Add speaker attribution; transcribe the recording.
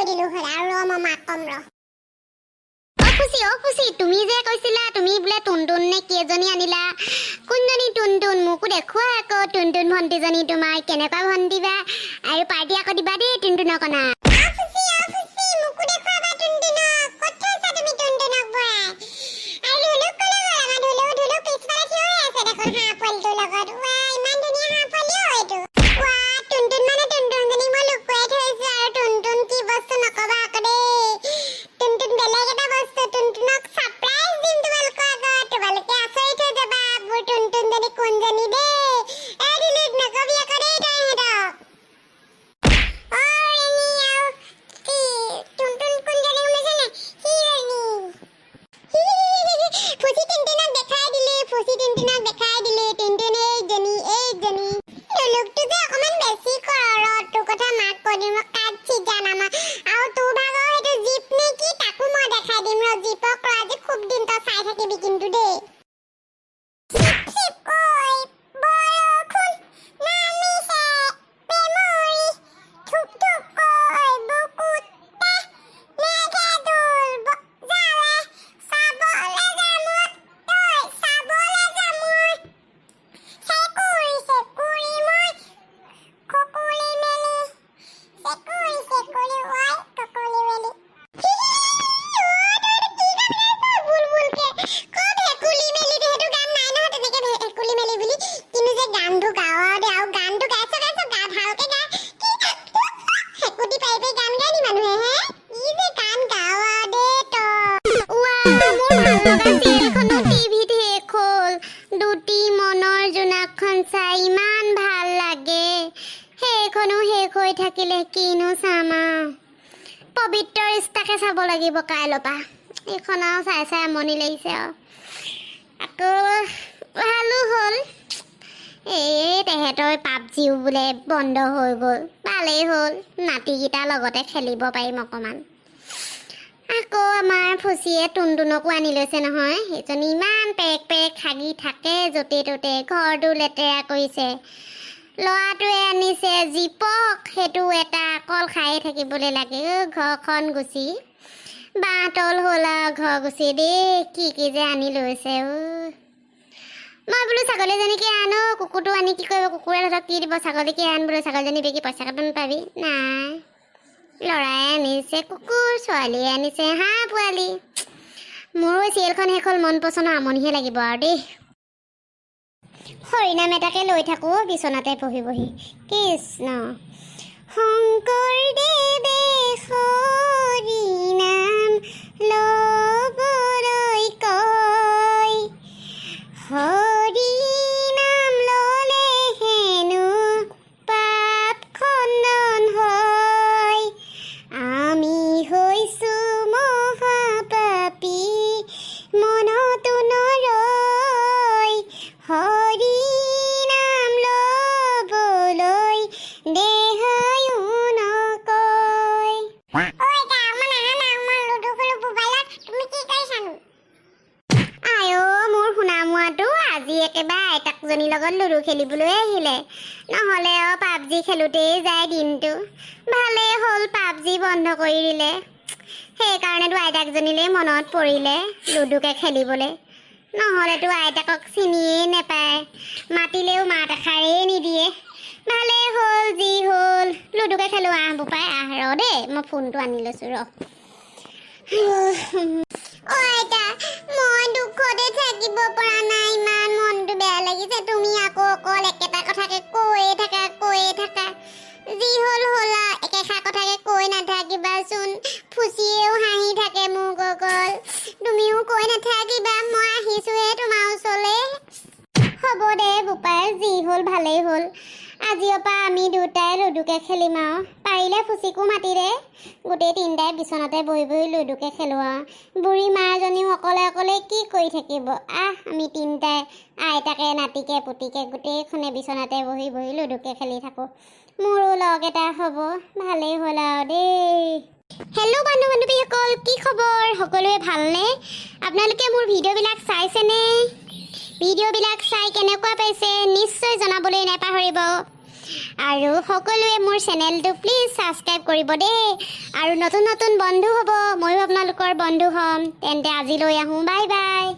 Speaker 1: কৈ দিলো হয় আৰু। ৰ, মই মাক কম ৰ।
Speaker 2: অ ফুচি, অ ফুচি, তুমি যে কৈছিলা তুমি বোলে টুনটুন নে কি এজনী আনিলা, কোনজনী টুনটুন? মোকো দেখুওৱা আকৌ। টুনটুন ভণ্টিজনী তোমাৰ কেনেকুৱা ভণ্টি বা? আৰু পাৰ্টি আকৌ দিবা দেই টুনটুনক অনা।
Speaker 1: অ ফুচি, অ ফুচি, মোকো দেখুৱাবা টুনটুনক। ক'ত থৈছা তুমি টুনটুনক ভৰাই? আৰু ধুলুক ক'লৈ গ'ল? আমাৰ ধুলু, ধুলু পিছফালে থিয় হৈ আছে দেখোন হাঁহ পোৱালিটোৰ লগত। ৱা, ইমান ধুনীয়া হাঁহ পোৱালি অ এইটো। ৱা, টুনটুন মানে টুনটুনজনীক মই লুকুৱাই থৈছো। আৰু টুনটুন কি বস্তু নকবা আকৌ দেই। টুনটুন বেলেগ এটা বস্তু। টুনটুনক ছাৰপ্ৰাইজ দিম তোমালোকৰ আগত। তোমালোকে আচৰিত হৈ যাবা মোৰ টুনটুনজনী কোনজনী দেই। এই ধুলুক নকবি আকৌ দেই তই ইহঁতক। অ ৰেণী, আৰু কি টুনটুন কোনজনী গম পাইছা নাই? হিৰণী। ফুচি, টুনটুনক দেখাই দিলি। ফুচি, টুনটুনক দেখাই দিলি। টুনটুন এইজনী, এইজনী। ধুলুকটো যে অকমান বেছি কৰ। ৰ, তোৰ কথা মাক কৈ দিম ৰ। কাটছি জান আমাৰ। আৰু তোৰ ভাগৰ সেইটো জীপ নে কি, তাকো মই দেখাই দিম ৰ। জীপক ৰ, আজি খুব দিম, তই চাই থাকিবি কিন্তু দেই। চিপ চিপকৈ বৰষুণ নামিছে প্ৰেমৰি, থুপ থুপকৈ বুকুতে মেঘে ঢোল বজালে, চাবলে যাম তই, চাবলে যাম মই। চেকুৰি চেকুৰি মই খকুলি মেলি, চেকুৰি চেকুৰি ঐ ককুলি মেলি। বুলবুলকে ক'ত ভেকুলি মেলি? সেইটো গান নাই নহয় তেনেকে ভেকুলি মেলি বুলি। কিন্তু যে গানটো গাৱ আৰু দে। আৰু গানটো গাইছ, গাইছ, গা, ভালকে গা। কি হেকুটি পাৰি পাৰি গান গায় নি মানুহে হে? কি যে গান গাৱ আৰু দে তই।
Speaker 2: ৱা, মোৰ ভাল লগা চিৰিয়েলখনো টিভিত শেষ হ'ল। দুটি মনৰ জোনাকখন চাই ইমান ভাল লাগে, সেইখনো শেষ হৈ থাকিলে কিনো চাম আৰু? পবিত্ৰ ৰিস্তাকে চাব লাগিব কাইলৈৰ পৰা। এইখন আৰু চাই চাই আমনি লাগিছে। আৰু আকৌ ভালো হ'ল, এই তেহেঁতৰ পাবজিও বোলে বন্ধ হৈ গ'ল। ভালেই হ'ল, নাতিকেইটাৰ লগতে খেলিব পাৰিম অকণমান। আকৌ আমাৰ ফুচিয়ে টুনটুনকো আনি লৈছে নহয়। সেইজনী ইমান পেক পেক হাগি থাকে য'তে ত'তে, ঘৰটো লেতেৰা কৰিছে। ল'ৰাটোৱে আনিছে জীপক, সেইটো এটা কল খায়ে থাকিবলৈ লাগে। অ' ঘৰখন গুচি বাঁহ তল হ'ল আৰু ঘৰ গুচি দেই। কি কি যে আনি লৈছে। অ' মই বোলো ছাগলীজনীকে আনো, কুকুৰটো আনি কি কৰিব? কুকুৰে তহঁতক কি দিব? ছাগলীকে আন বোলো, ছাগলীজনী বিকি পইচা কেইটামান পাবি। নাই, ল'ৰাই আনিছে কুকুৰ, ছোৱালীয়ে আনিছে হাঁহ পোৱালি। মোৰো চিৰিয়েলখন শেষ হ'ল, মন পচন্দৰ আমনিহে লাগিব আৰু দেই। হৰিনাম এটাকে লৈ থাকোঁ বিচনাতে বহি বহি। কৃষ্ণ। শংকৰদেৱে হৰিনাম ল'বলৈ কয়, হৰিনাম ল'লে হেনো পাপ খণ্ডন হয়। আমি হৈছো মহাপাপী, মনতো নৰয়, হৰি নাম ল'বলৈ দেহায়ো নকয়।
Speaker 1: ঐ আইতা, অকমান আহা না, মই লুডু খেলো মোবাইলত। তুমি কি কৰিছানো?
Speaker 2: আই অ' মোৰ শুনা মোৱাটো আজি একেবাৰে আইতাকজনীৰ লগত লুডু খেলিবলৈ আহিলে। নহ'লে অ' পাবজি খেলোতেই যায় দিনটো। ভালেই হ'ল পাবজি বন্ধ কৰি দিলে। সেইকাৰণেতো আইতাকজনীলৈ মনত পৰিলে লুডুকে খেলিবলৈ। নহ'লেতো আইতাকক চিনিয়েই নাপায়, মাতিলেও মাত এষাৰেই নিদিয়ে। ভালেই হ'ল যি হ'ল, লুডুকে খেলোঁ। আহ বোপাই, আহ। ৰ দেই, মই ফোনটো আনি লৈছোঁ, ৰ। অ আইতা, মই দুখতে থাকিব পৰা নাই, ইমান মনটো বেয়া লাগিছে। তুমি আকৌ অকল একেটা কথাকে কৈয়ে থাকা, কৈয়ে থাকা। যি হ'ল হ'ল আৰু, একেষাৰ কথাকে কৈ নাথাকিবাচোন। ফুচিয়েও হাঁহি থাকে মোক অকল। তুমিও কৈ নাথাকিবা, মই আহিছোহে তোমাৰ ওচৰলৈ। হ'ব দে বোপাই, যি হ'ল ভালেই হ'ল। আজিৰ পৰা আমি দুটাই লুডুকে খেলিম আৰু পাৰিলে ফুচিকো মাতি দে। গোটেই তিনিটাই বিচনাতে বহি বহি লুডুকে খেলোঁ আৰু। বুঢ়ী মাজনীও অকলে অকলে কি কৰি থাকিব? আহ, আমি তিনিটাই আইতাকে নাতিকে পুতিকে গোটেইখনে বিচনাতে বহি বহি লুডুকে খেলি থাকোঁ। মোৰো লগ এটা হ'ব, ভালেই হ'ল আৰু দেই। হেল্ল' বন্ধু বান্ধৱীসকল, কি খবৰ? সকলোৱে ভালনে? আপোনালোকে মোৰ ভিডিঅ'বিলাক চাইছেনে? ভিডিঅ'বিলাক চাই কেনেকুৱা পাইছে নিশ্চয় জনাবলৈ নাপাহৰিব। আৰু সকলোৱে মোৰ চেনেলটো প্লিজ ছাবস্ক্ৰাইব কৰিব দেই। আৰু নতুন নতুন বন্ধু হ'ব, ময়ো আপোনালোকৰ বন্ধু হ'ম। তেন্তে আজিলৈ আহোঁ, বাই বাই।